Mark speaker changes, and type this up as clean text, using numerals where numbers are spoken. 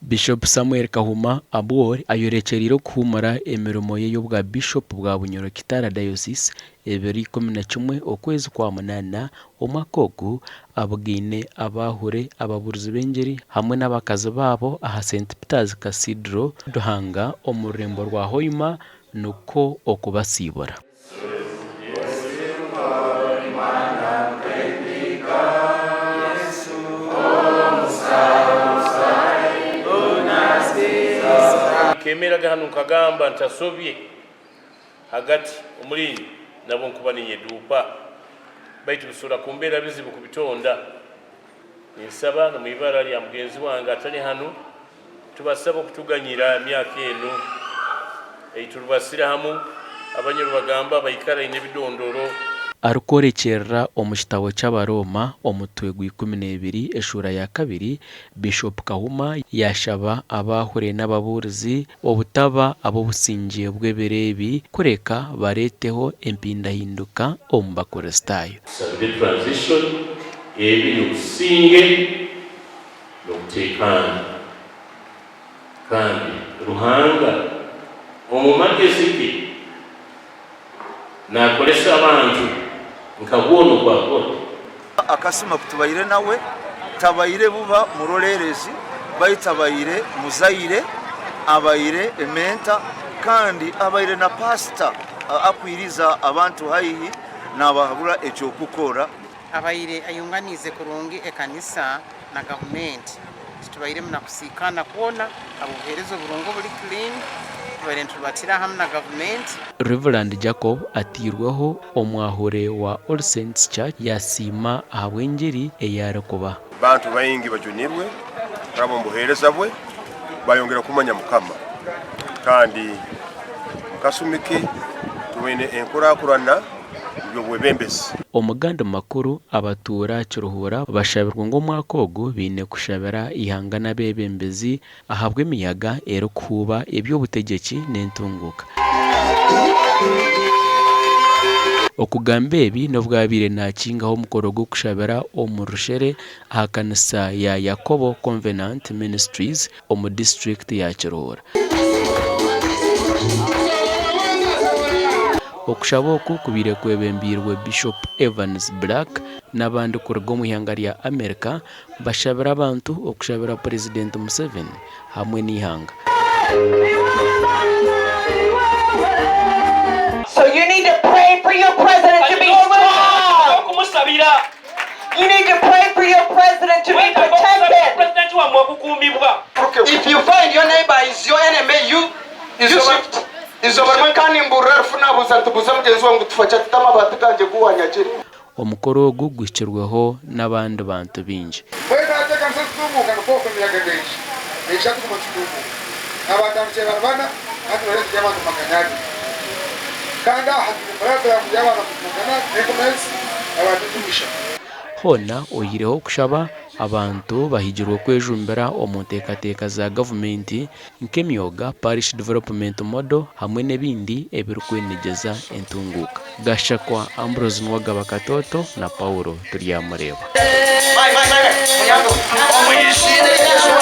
Speaker 1: Bishop Samuel Kahuma Abwor ayorekyereire okuhuumura emirimo ye y'obwa Bishop bwa Bunyoro Kitara Diocese ebiro 11 okwezi kwa munaana omwaka ogu abugaine abaahure, ababuurizi b'engiri hamwe n'abakazi baabo aha Saint Peter's Cathedral Ruhanga omu rurembo rwa Hoima nikwo okubasiibura.
Speaker 2: Nkemeraga hanu nkagamba ntasobye hagati omuli inywe, nabwo nkuba ninyeduupa, baitu bisobora kumbeera bizibu kubitonda. Ninsaba n'omu ibara lya mugenzi wange atali hanu, tubasaba okutuganyira emyaka enu ei turubasire hamu. Abanyoro bagamba baikara aine ebidondoro.
Speaker 1: Arikworekyerera omu kitabo ky'Abarooma omutwe gw'ikumineebiri eshuura ya kabiri, Bishop Kahuma yaashaba abaahure n'ababuurizi obutaba ab'obusingye bw'ebiro ebi kureka bareeteho empindahinduka omu Bakristaayo.
Speaker 2: Tusabire transition ebe y'obusinge n'okuteekaana. Kandi Ruhanga omu magezi ge naakoresa abantu nka boona oku akora.
Speaker 3: Akasuma kutubaire nawe tabaire buba muroleerezi baitu abaire muzaire, abaire ementa kandi abaire na pasita akwiriza abantu haihi nabahabura ekyokukora.
Speaker 4: Abaire ayunganiize kurungi ekanisa na gavumenti. Titubairemu na kusiikaana kwona, ahabw'obuheereza oburungi oburi clean, tubaire niturubatira hamu na gavumenti.
Speaker 1: Rev. Jacob atairweho omwahure wa All Saints Church yasiima ahabw'engiri ei arikuba.
Speaker 5: Bantu baingi bajunirwe kuraba omu buheereza bwe, bayongera kumanya Mukama. Kandi omu kasumi ke tubwine enkurakurana omu by'obwebembezi.
Speaker 1: Omu gandi makuru, abatuura Kiruhura bashabirwe ngu omwaka ogu baine kushabira eihanga n'abeebembezi ahabw'emiyaga erikuhuuba eby'obutegyeki n'entunguuka. Okugamba ebi n'obu abaire naakingaho omukoro gw'okushabira omu Rushere aha kanisa ya Yakobo Covenant Ministries omu disiturikiti ya Kiruhura. Okushaba oku kubaire kwebembeirwe Bishop Evans Black n'abandi kuruga omu ihanga rya America bashabire abantu okushabira Purezidenti Museveni hamwe n'eihanga.
Speaker 6: So you need to pray for your president to be strong. You need to pray for your president to be protected.
Speaker 7: If you find your neighbor is your enemy, you, you shift.
Speaker 8: Eizooba rimwe nkaba nimbuurira rufu naabuuza nti, Buuza mugyenzi waawe ngu tufa ki ati, Amabaati gangye gu waanyagire.
Speaker 1: Omukoro ogu guhikirweho n'abandi bantu baingi.
Speaker 8: Mbwenu naateekanisa okutunguuka nikwo okwo emiyaga neija, neija kuguma nitutunguuka. Naabatandikire bari bana, hati bariyo turi abantu 200. Kandi aha turi omu puroguraamu y'abantu 400 abantu 30.
Speaker 1: Hoona oihireho okushaba, abantu bahigirwe kwejumbira omu nteekateeka za gavumenti nk'emyoga, Parish Development Model hamwe n'ebindi ebirikwenegyeza entunguuka. Gashakwa Ambrose Nuwagaba Katooto na Paulo Turyamureeba.